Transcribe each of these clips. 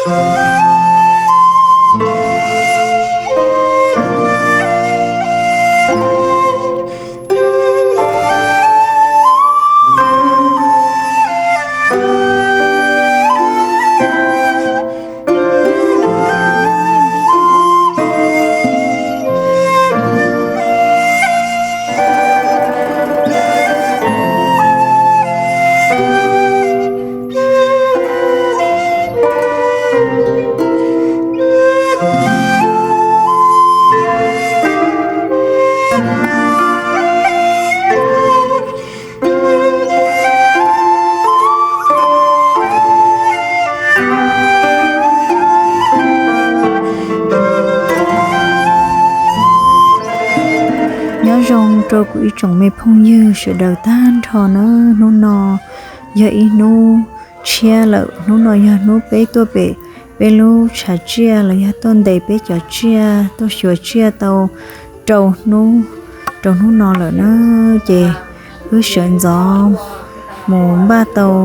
Nyob zoo rau kuv ib tsoom me phooj ywg sawv daws tag nrho na, hnub no yog ib hnub tshiab lawm, hnub no yog hnub peb tuaj pem peb lub tshav tsiaj los yog tuaj ntes peb cov tsiaj, tuaj xyuas tsiaj tau rau hnub, rau hnub no lawm na. Ces wb sawv ntxov mus npaj tau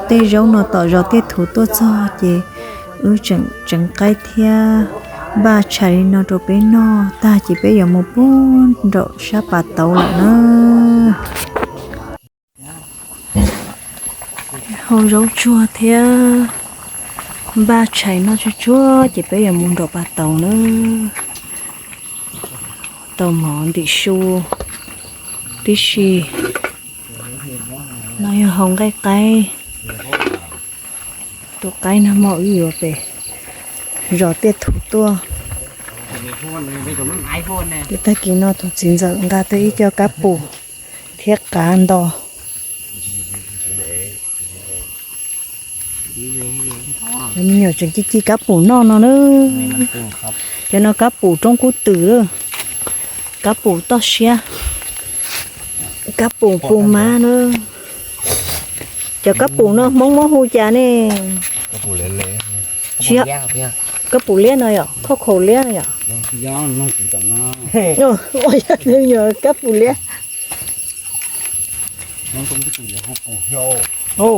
tej zaub no tom zos Tiaj Thuv tuaj txog ces wb tseem tseev qaib thiab npaj tshais li no rau peb noj tag ces peb yuav mus puag nraum sab pas tauv lawm na. Hau zaub tsuag thiab npaj tshais noj tsuag tsuag ces peb yuav mus nraum pas tauv na. Tau mov ntim su tib si. No yog hau nqaij qaib. Tus qaib nag hmo wb yuav pem zos Tiaj Thuv tuaj. Ces tag kis no tus txiv ntxawm nqa tau ib co kab pum thiab qav nto. Cov me nyuam tseem ci ci kab pum noj no na. Cov no kab pum roob kub twm lawm, kab pum toj siab, kab pum pus mab na. Cov kab pum no Hmoob muab hu cas ne? Tsis yog kab pum liab no yom, khauj khaum liab no yom? Ua yog kab pum liab.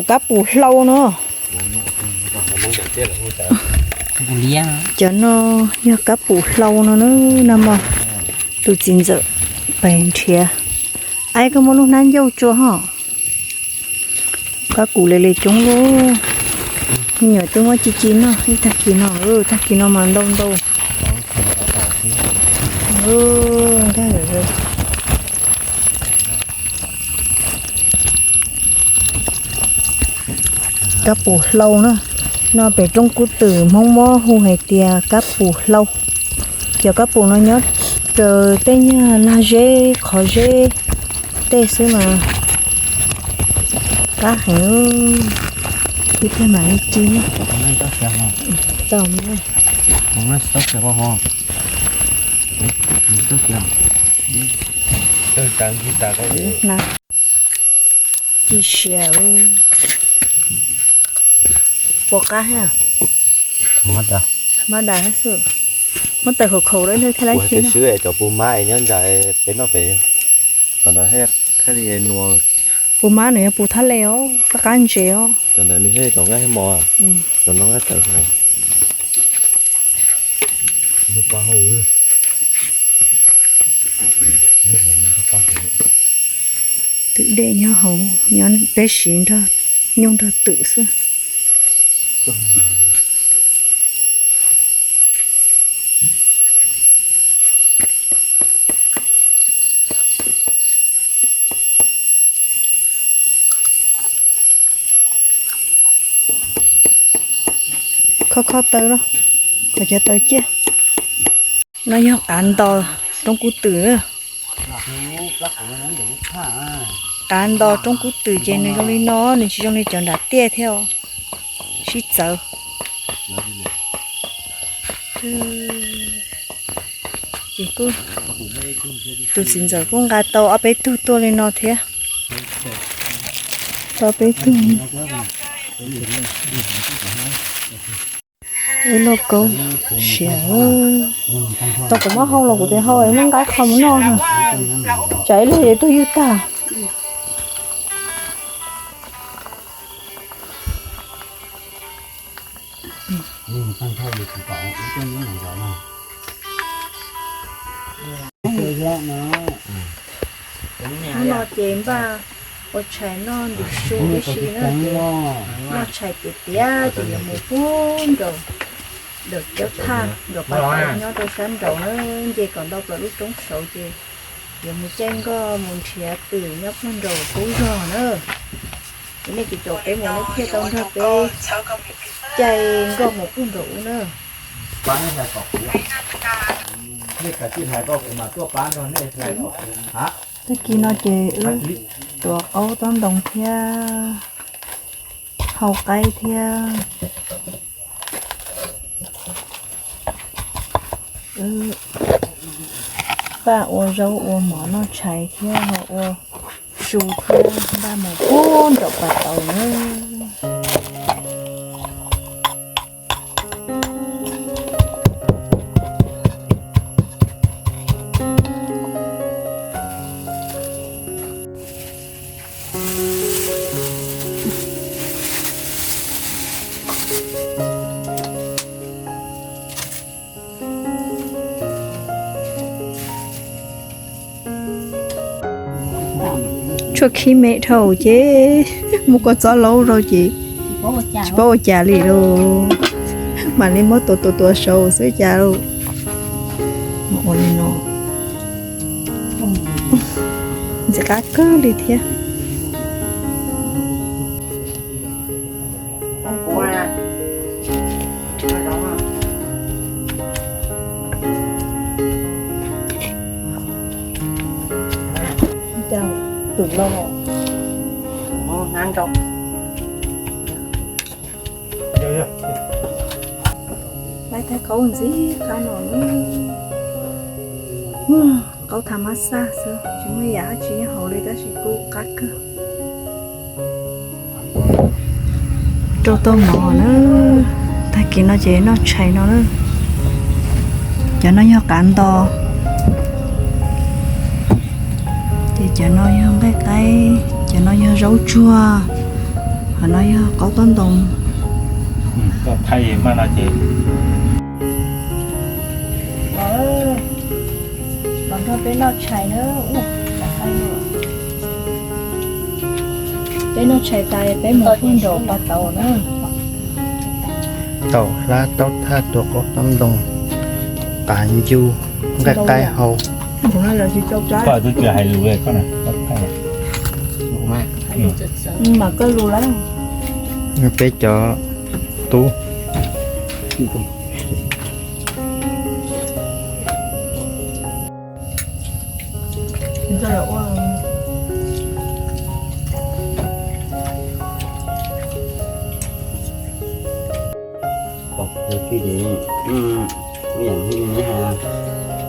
Kab pum hlau no. Cov no yog kab pum hlau no na, nag hmo tus txiv ntxawm pais nrhiav. Aib, koj muab lub hnab ncauj tso ho. Kab pum le le coob lauj. Me nyuam twb muab ci ci noj ib tag kis no, tag kis no mas ntau ntau. Kab pum hlau na, no pem roob kub twm Hmoob muab hu hais tias kab pum hlau. Cov kab pum no nyob raws tej nyuag lag zeb qhov zeb tej xwb mas qab heev. Ib pliag mam li ci na. Tau. Ci siav. Puas qab thiab? Mab das xwb. Muab tawm khaum khaum thiaj li xwb cov pus mab es nyob ntsa peb noj pem. Cov ntawd thiaj li nua. Pus mab nws yog pus thab le os, qab qab ntses os. Cov ntawd nws thiaj li cov nqaij mos, cov no nqaij tawm. Twm dej nyob hauv, nyob peb siv nrog nyuj nrog twm xwb. Kho kho taws los kom cov taws ciaj. No yog qav nto roob kub twm. Qav nto roob kub twm ces nws zoo li no, nws tsis zoo li cov nram tiaj thiab os. Sib txawv. Ces kuj, tus txiv ntxawm kuj nqa tau ob peb tug tuaj li no thiab. Tau peb tug. Ib lub kaub siav. Tau kuv muab hau los kuv tes hau es muab nqaij qho mus noj. Tsam ib lub es tuag ywj tag. Hnub no ces npaj ua tshais noj ntim su ib si na ces noj tshais tiav tiav ces yuav mus puag nraum, nraum cov thaj nraum pas tauv nyob rau sab nraud na, nce kom ntau plaws lub roob saud ces yuav mus caij nkoj mus nrhiav twm nyob puag nraum qub zog na. Ces nej tus caum peb mus nej thiaj tau nrog peb caij nkoj mus puag nraum ub na. Tag kis no ces wb tuav qaub tob ntoo thiab hau qaib thiab wb npaj ua zaub ua mov noj tshais thiab ho ua su thiab npaj mus puag nraum pas tauv na. Tshuav khib me dhau ces muab kua txob laub rau ces tsis paub ua cas li lauj. Mam li muab tuav tuav tuav saud xwb cas lauj. Ua li no ntxim qab kawg li thiab. Twm los laib thab qaub ntxim qab no, qaub tha mab xaj xwb tsis muaj yam dab tsi nyob hauv li tab sis kuj qab kawg. Rau tau mov na, tag kis no ces noj tshais no na. Cov no yog qav nto, ces cov no yog nqaij qaib, cov no yog zaub tsuag, ho no yog qaub tob ntoo. Los nrog peb noj tshais na. Peb noj tshais tas peb mus puag nraum pas tauv na. Taum hlab taub thaj tuav qaub tob ntoo, qav ncu, nqaij qaib hau. Koj twb tsis hais lus li koj na. Mam koj lus lawm. Peb cov tub.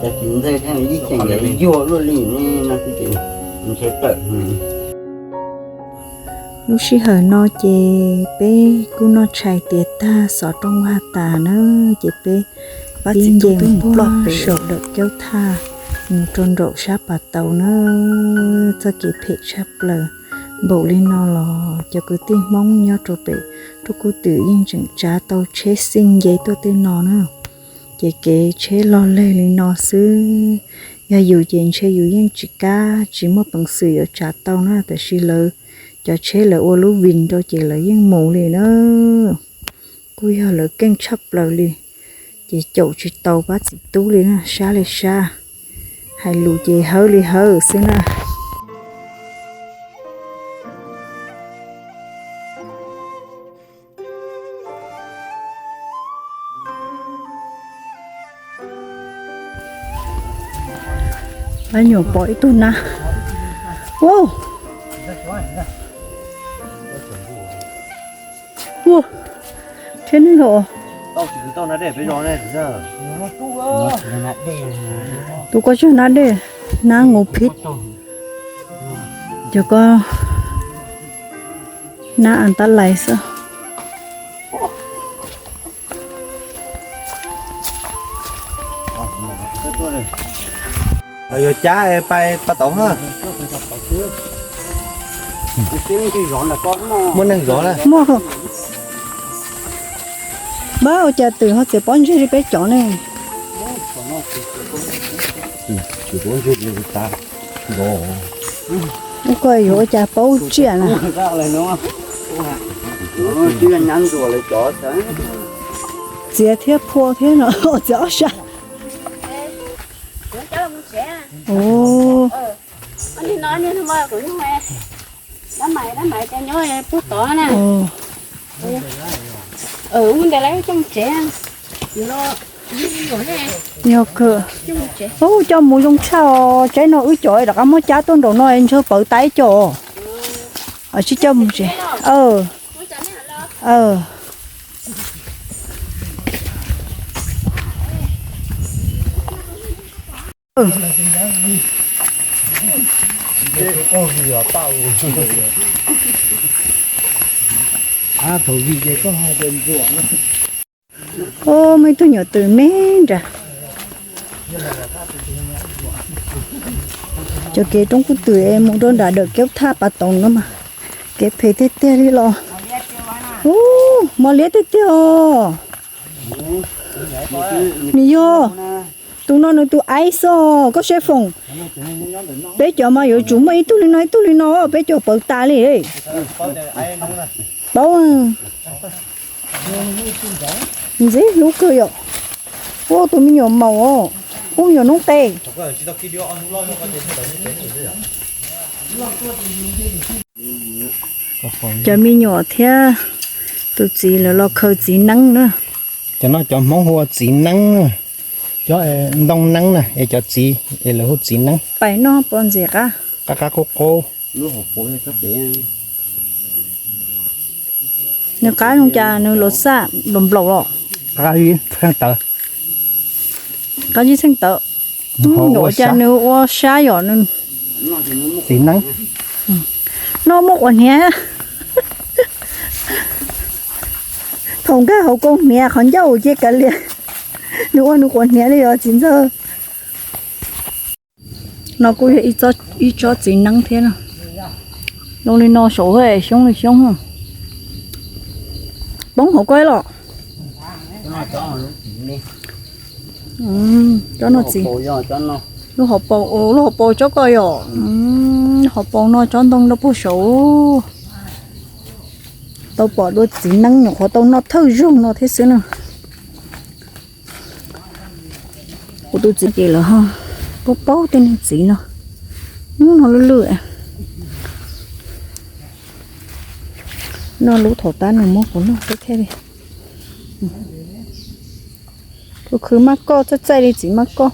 Cov txiv ntxawg thiab ib txhia nkawd yuag luaj li ne no xwb ces ntshe tawm. Lub sij hawm no ces peb kuj noj tshais tiav tag xov rooj vag tas na, ces peb pib nce mus puag saum dawm caub thaj mus rau nraum sab pas tauv na. Txoj kev phem tshaj plaws npaum li no los cov kwv tij Hmoob nyob rau pem Rub Kub Twm yeej tseem tsav tau tsheb xij nce tuaj tej no na. Ces kev tsheb log leg li no xwb, yog yus ces ntshe yus yeej tsis kam tsis muaj peev xwm yuav tsav tau na, tab sis lawv cov tsheb lawv ua lub vim rau ces lawv yeej mus li na. Kuj yog lawv keej tshaj plaws li, ces caum tsis tau pab txiv tub li na, sab li sab, hais lus ces hawb li hawb xwb na. Lawv nyuam pom ib tug nab. Ua, ua, thiab neeg los. Tus ko tsuag nab dej, nab ngu phib. Cov ko nab an tab lais xwb. Yuav cab pais pas tauv na. Muaj neeg zov na. Muaj. Npab, ua cas twm ho txiav pob ntseg li peb cov ne? Ua koj yuav ua cas paub tsiaj na. Txiav thiab phua thiab no, txiav ob sab. Yog kawg. Ub, coj mus zoo tshaj os, tsaib no wb cov rov qab muab cab tuaj nraum no ntshaw pawv tas ib co. Sib coj mus tsev. Ub, muaj ib tug nyuam twm me nrad. Cov kev roob kub twm es mus rau nram dawm kev thaj pas taus no mas kev phem tiag tiag li los. Ub, mos liab tiag tiag os. Nws yog, tus no nws tus aiv xwb, koj saib foom. Peb cov mas yuav tsum muaj ib tug li no ib tug li no, peb cov pawv tas li. Paub. Ntxim hlub kawg yom. Ub, tus me nyuam maum os, ub, me nyuam noob qes. Cov me nyuam thiab tus txiv lawv los khaws txiv neeb na. Cov no cov Hmoob hu ua txiv neeb, cov ntoo neeb na, es cov txiv es lawv hu txiv neeb. Pais no pos ntxim qab. Qab qab qub qub. Nws qab zoo cas nws los xaj nplaum nplaum los. Qab zib txheej tawv. Qab zib txheej tawv. Nyuam cas nws ua sab yom nws. Txiv neeb. No muaj quav hniav. Thaum nkag hauv koo hniav qhov ncauj ces kav liam. Nws ua nws quav hniav li os txiv ntxawg. No kuj yog ib tsob txiv neeb thiab no. Zoo li no saum xyoob li xyoob. Poob hauv koj los. Cov no txiv. Lub hauv paus, lub hauv paus tsob koj yom. Hauv paus no tsob ntoo rau puag saud. Tau pom dua txiv neeb nyuam qhuav tau noj thawj zaug no thiab xwb na. Kuv tus txiv ces lawv ho paub paub tej niag txiv no. Ub, no lwj lwj. No lub thaum tab nws muab kuv noj teb thiaj li. Kuv khwv maj koj txaij txaij li txiv maj koj.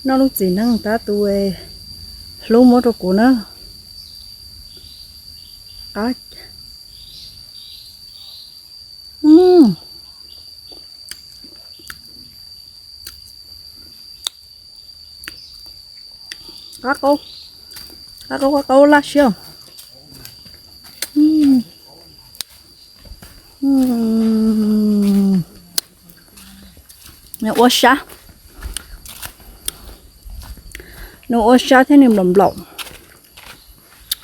Noj lub txiv neeb tab tus hlub muab rau kuv na. Qab. Qab qaub, qab qaub qab qaub laj siab. Nws ua sab, nws ua sab thiab nws nplaum nplaum.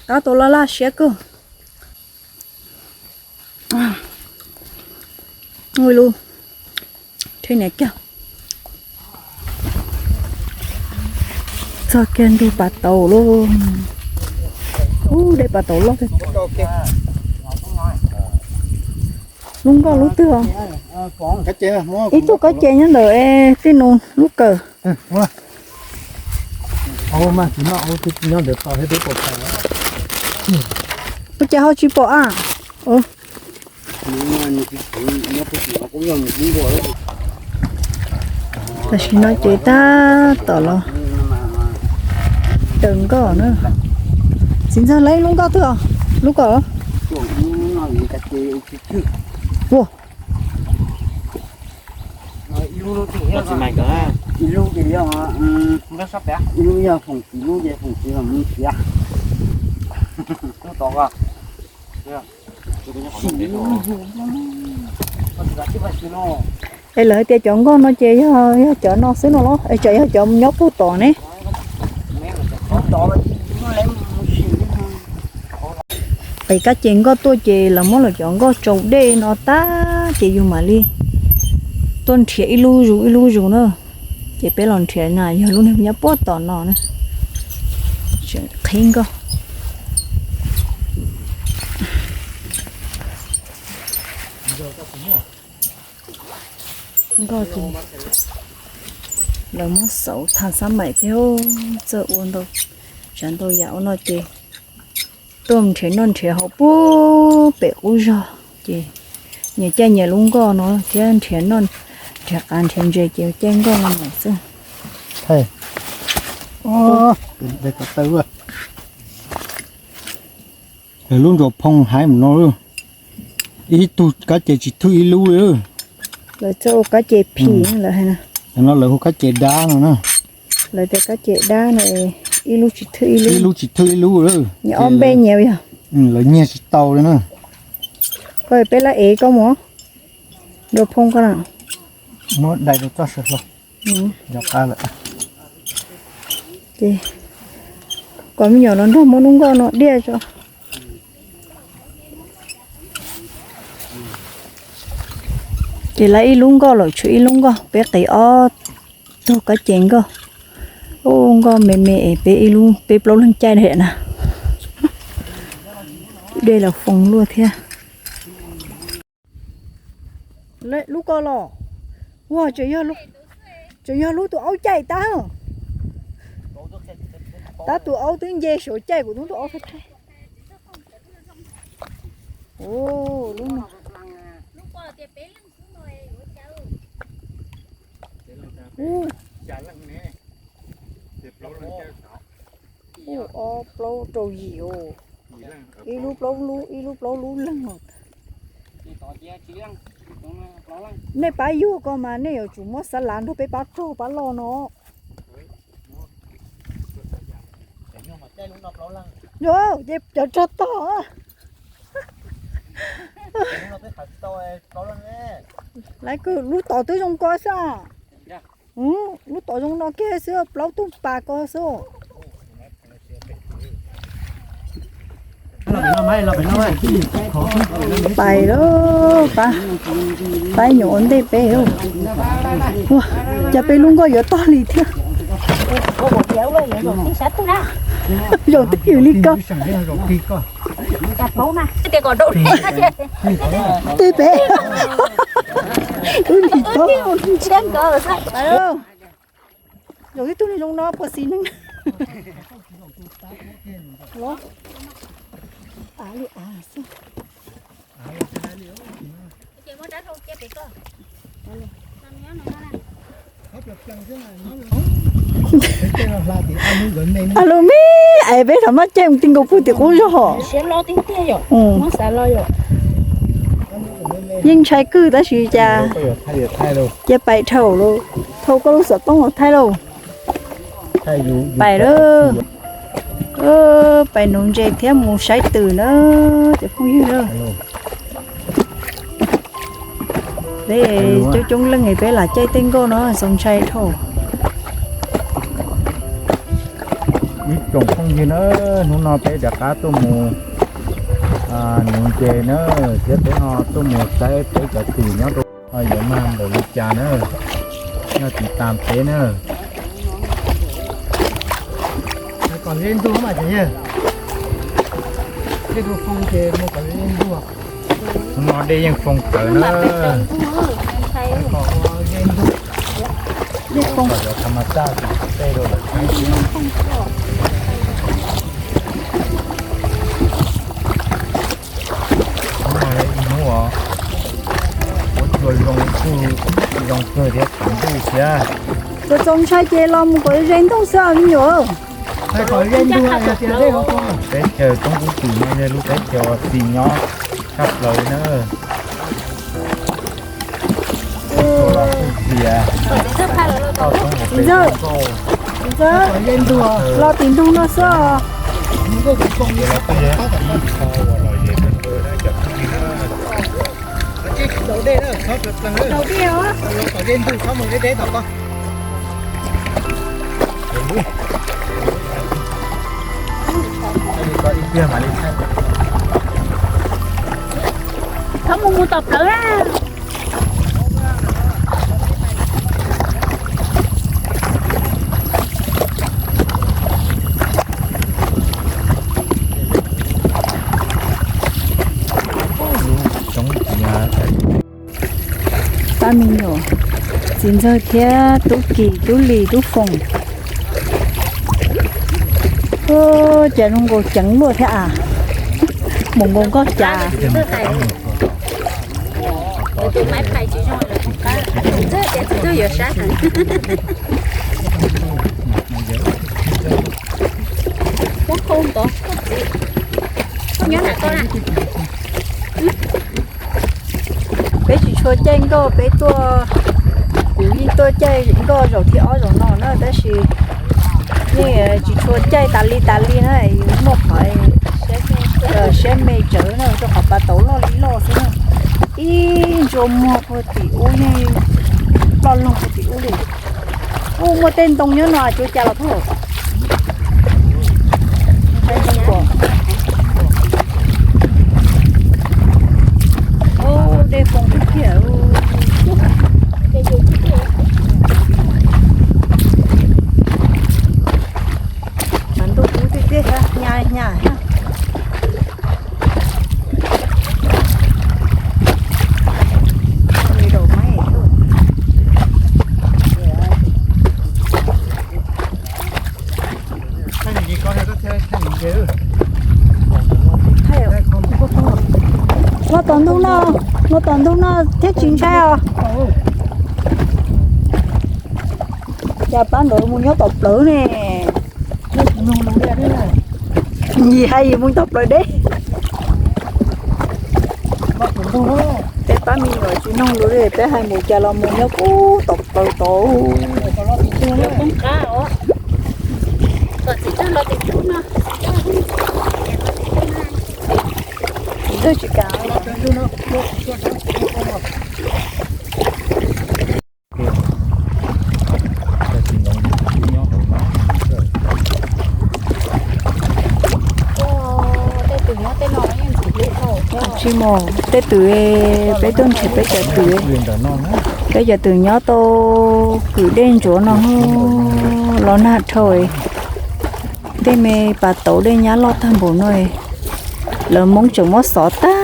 Qab tau laj laj siab kawg. Ua lub, tsheb niam kiag. Txog kiag ntug pas taus lauj. Ub, dej pas taus loj. Lub nkoj lub twg os? Ib tug kab ce nyob ntawm tej nus lub kawm. Ua cas ho tsis pom a? Tam sim no ces tab tom los raws nkoj na. Txiv ntxawg, lawv lub nkoj twg os? Lub kawm. Ua, es lawv hais tias cov nkoj no ces yog, yog cov no xwb no los es tsam yog cov nyob puag tom ne? Qis kab ces nkoj tuaj ces lawv muab lawv cov nkoj tsau dej no tag ces yus mam li tuaj nrhiav ib lub zus ib lub zus na. Ces peb los nrhiav na yog lub niag nyob puag tom no na. Tseem qhib nkoj. Nkoj ces lawv muab xauv thaj xab maim thiab txawj ua ntau, tsav ntau yam ua no ces tuaj nrhiav noj nrhiav haus puag pem qub zog ces nyias caij nyias lub nkoj no thiab nrhiav noj nrhiav qav nrhiav ntses ces caij nkoj no mus xwb. Lawv lub nrau phoo haiv mus no, ib tug kab ces tsis thwj ib lub li. Lawv txawj ua kab ces phim lawv hais no. No lawv hu kab ces dab no na. Lawv tias kab ces dab no ib lub tsis thwj ib lub. Ib lub tsis thwj ib lub lawm. Nyias ob npe nyias yog. Lawv nyiag tsis tau li na. Koj peb lab ev koj mus. Nrau phoo koj na. Muab dai rau txoj saw hlo. Yog qab lawm. Ces kom me nyuam los nrog muab lub nkoj no diaj tso. Ces lawv ib lub nkoj lawm tshuav ib lub nkoj, peb qis ob tug kab ces nkoj. Ub, nkoj me me es peb ib lub peb plaub leeg caij na. Dej los foo luaj thiab. Lub ko los, ua, tseem yog lub tus aub caij tab. Tab tus aub twb nce saud caij kuv tub tus aub thaj thaj. Lub no. Ub, ob plaub rau yim os. Ib lub plaub lub, ib lub plaub lub leeg os. Nej pab yuag ko mas nej yuav tsum muab xab lav nrog peb pab rog pab loj no. Yog, ces cov rog tog. Lawv kws lub tod twb zoo ko xwb. Lub tod zoo no kiag xwb, plaub tug pas ko xwb. Pais lawm, pab nyuam ua ntej peb. Ua, cas peb lub nkoj yuav tog li thiab. Zaum twj ywm li ko. Tej pem. Wb nim tau. Zaum twj ywm zoo no puas xis neej. A lus me, es peb thaum maj caij mus ti nkaus puag tim qub zog hos. Yeej ntshai kawg tab sis cas cia pais dhau lauj, thau koj lub xov tooj los thaij lauj. Pais lawm, pais nuv ntses thiab mus saib twm na cov phooj ywg na. Peb coob coob leej es peb lam caij tej nkoj no txaus ntshai dhau. Ib tsoom phooj ywg na, hnub no peb rov qab tuaj mus nuv ntses na, thiab peb ho tuaj mus saib peb cov twm nyob rau, yuav mag npaum li cas na, nyob tiv tas peb na. Kom ze ntug mas cov yawg, ntug foo ces mus kom ze ntug. Hnub no dej yeej foo tawv na. Kom ze ntug, kom cov tha mas taj tim tej rau lawv saib. Hnub no ib hnub os, ua tsuag zoo kuj zoo kawg thiab tsaus ntuj thiab. Kuv txaus ntshai ces los mus kom ze ntug xwb me nyuam. Teb chaws Toob Kub Twm no yog lub teb chaws uas txi nyob tshaj plaws na. Los kuj txias, toj roob hauv pes nkauj. Los tim ntug no xwb. Los kuj yog ib qho uas lom zem kawg na cov phooj ywg na. Ib pliag mam li thaij. Mus tom plawv na. Pab me nyuam, txiv ntxawg thiab tub Kis tub Lis tub Foom. Cas zoo nkaus ceev luaj thiab a. Mus nkaus nkoj cas. Peb tsis tshua caij nkoj, peb tuaj, kuv yeej tuaj caij nkoj zaum thib ob zaum no na, tab sis yeej tsis tshua caij tas li tas li na, muaj qhov siab me tsawv na, rau qhov pas tauv loj li loj xwb na. Ib ntsuas muag puag tim ub yeej ploj loog puag tim ub li. Ub, muaj tej ntoo nyob no, tsuav cas los thuj. Ub, dej poob tiag tiag. Mas ntuj kub tiag tiag, hnyav hnyav. Los tom ntug no, los tom ntug no thiab tsis ntshai os. Cas pab ntawd mus nyob tom plawv ne. Yim hais yim mus tom plawv deb. Tej pab me nyuam tsis noog lus li, peb hais mus cas los mus nyob puag tom plawv tod. Tsis kam. Tsis mus, tej twm, peb tuaj nrhiav peb cov twm, peb cov twm nyob tau kwm dej ntsuav no los nag dhau. Tej me pas tauv dej nyab loj tag npaum no, lawv Hmoob tseem muab xov tag,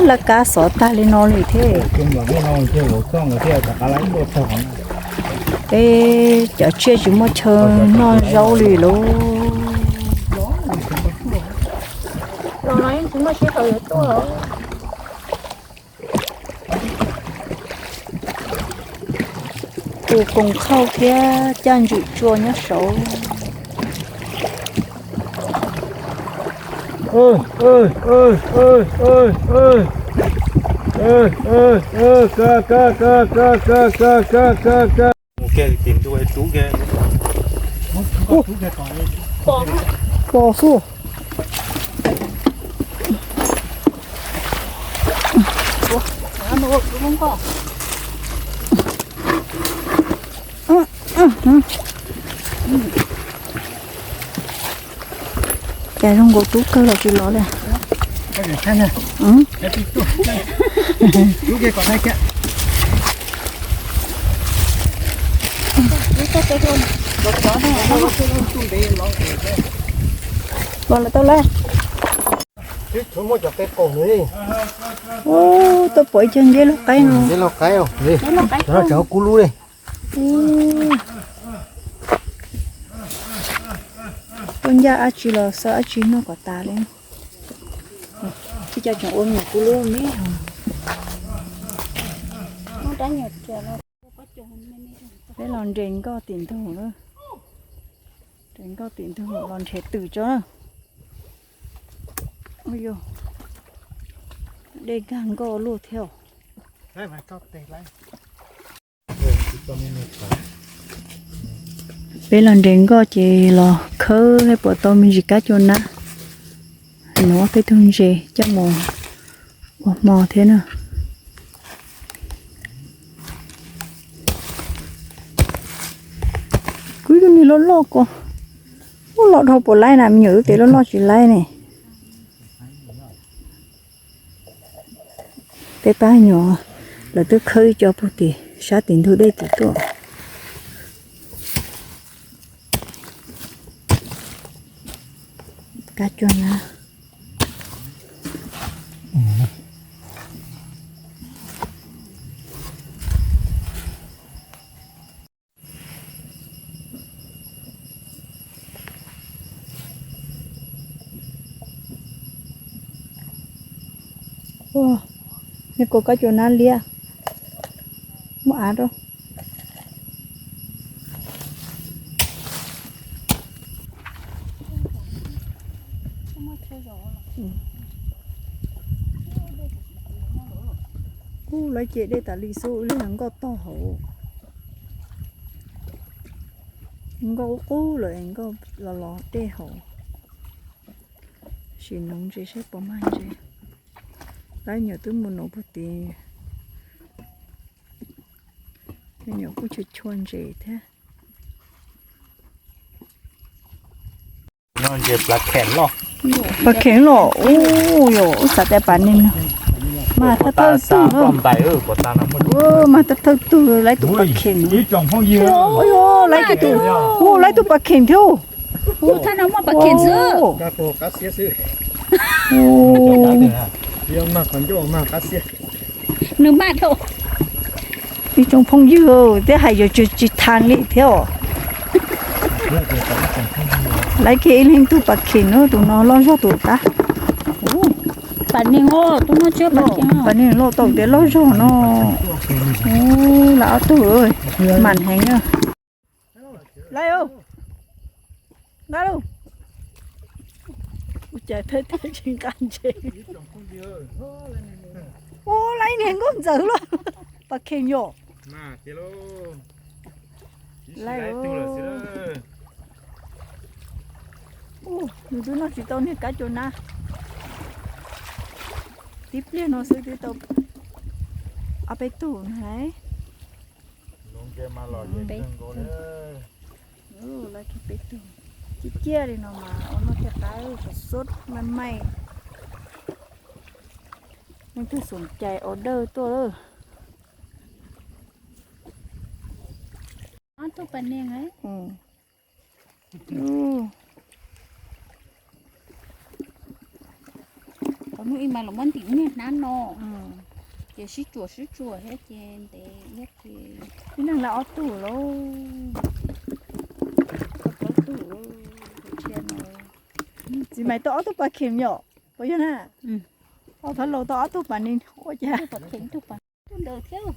laj kab xov tag li no li thiab. Peb cov tsiaj tsis muaj chaw noj zaub li lauj. Tus koom khauj thiab caj ntswm tsua nyob saud. Pos xwb. Cas zoo nkaus tub kawg los tsis los li. Los lawm tau lawm. Tuaj pom ib co nceb loj qaib no. Nceb loj qaib, cov no tseem kub lub li. Tuaj ncaj dab tsi los xav dab tsi noj kom tas li. Ib co tseem ua me nyuam kub lub me. Peb los nres nkoj tim ntug na. Nres nkoj tim ntug los nrhiav twm tso na. Dej nkag nkoj luaj thiab. Peb los nres nkoj ces los khawb thiab puas tau me ntsis kab cua nab. Nuav peb tug ntses coj mus ua hmo thiab na. Kuv tus niag loj loj ko, ub, loj dhau puas laib na, me nyuam wb tes loj loj tsis laib ne. Peb pab nyuam, lawv twb khawb ib co puag tim sab tim ntug dej tim tuaj. Kab cua na. Ua, nej kua kab cua nab liab, muaj av rau. Ub, lawv ce dej tas li xwb, ib lub nkoj tog hauv. Nkoj ub qub lawm es nkoj los los dej hauv. Sim noov ntses saib puas mag ntses. Lawv nyuam twb mus nuv puag tid. Nyuam kuj chua chua ntses thiab. Pas kheem los, ub, yog ub xav tias pas neeg no mas thawj thawj tug, mas thawj thawj tug lawv tus pas kheem. Ub, lawv tus, ub, lawv tus pas kheem thiab. Ub, nws maj dhau. Ib tsoom phooj ywg, twb hais yuav tsis tsis thav li thiab os. Lawv kiag ib leeg tug pas kheem no, tus no loj zog tus qab. Pas neeg, pas neeg loj tau tias loj zog no. Lawv ob tug mam heev. Lawv, nqa lauj. Ua cas thawj thawj tsis nqa ntses. Ua, lawv niag nkauj ntxawm los. Pas kheem yom. Lawv, nws twb noj tsis tau niag kab cua nab. Tib pliag no xwb twb tau ob peb tug na. Peb tug, lawv peb tug. Ciaj ciaj li no mas ua noj thiaj qab, sov sov maij maij. Leej twg xom cai order tuaj lawm. Ob tug pas neeg. Qhov hnub ib mas los muab ntim niag hnab no, ces sib tsuam sib tsuam thiab ces ntev thiab ces. Ib leeg lawv ob tug lauj. Ob tug lauj, tsis mas tau ob tug pas kheem yom, puas yog na? Ob tug laus tau ob tug pas neeg ua cas. Tus ntawd thiab.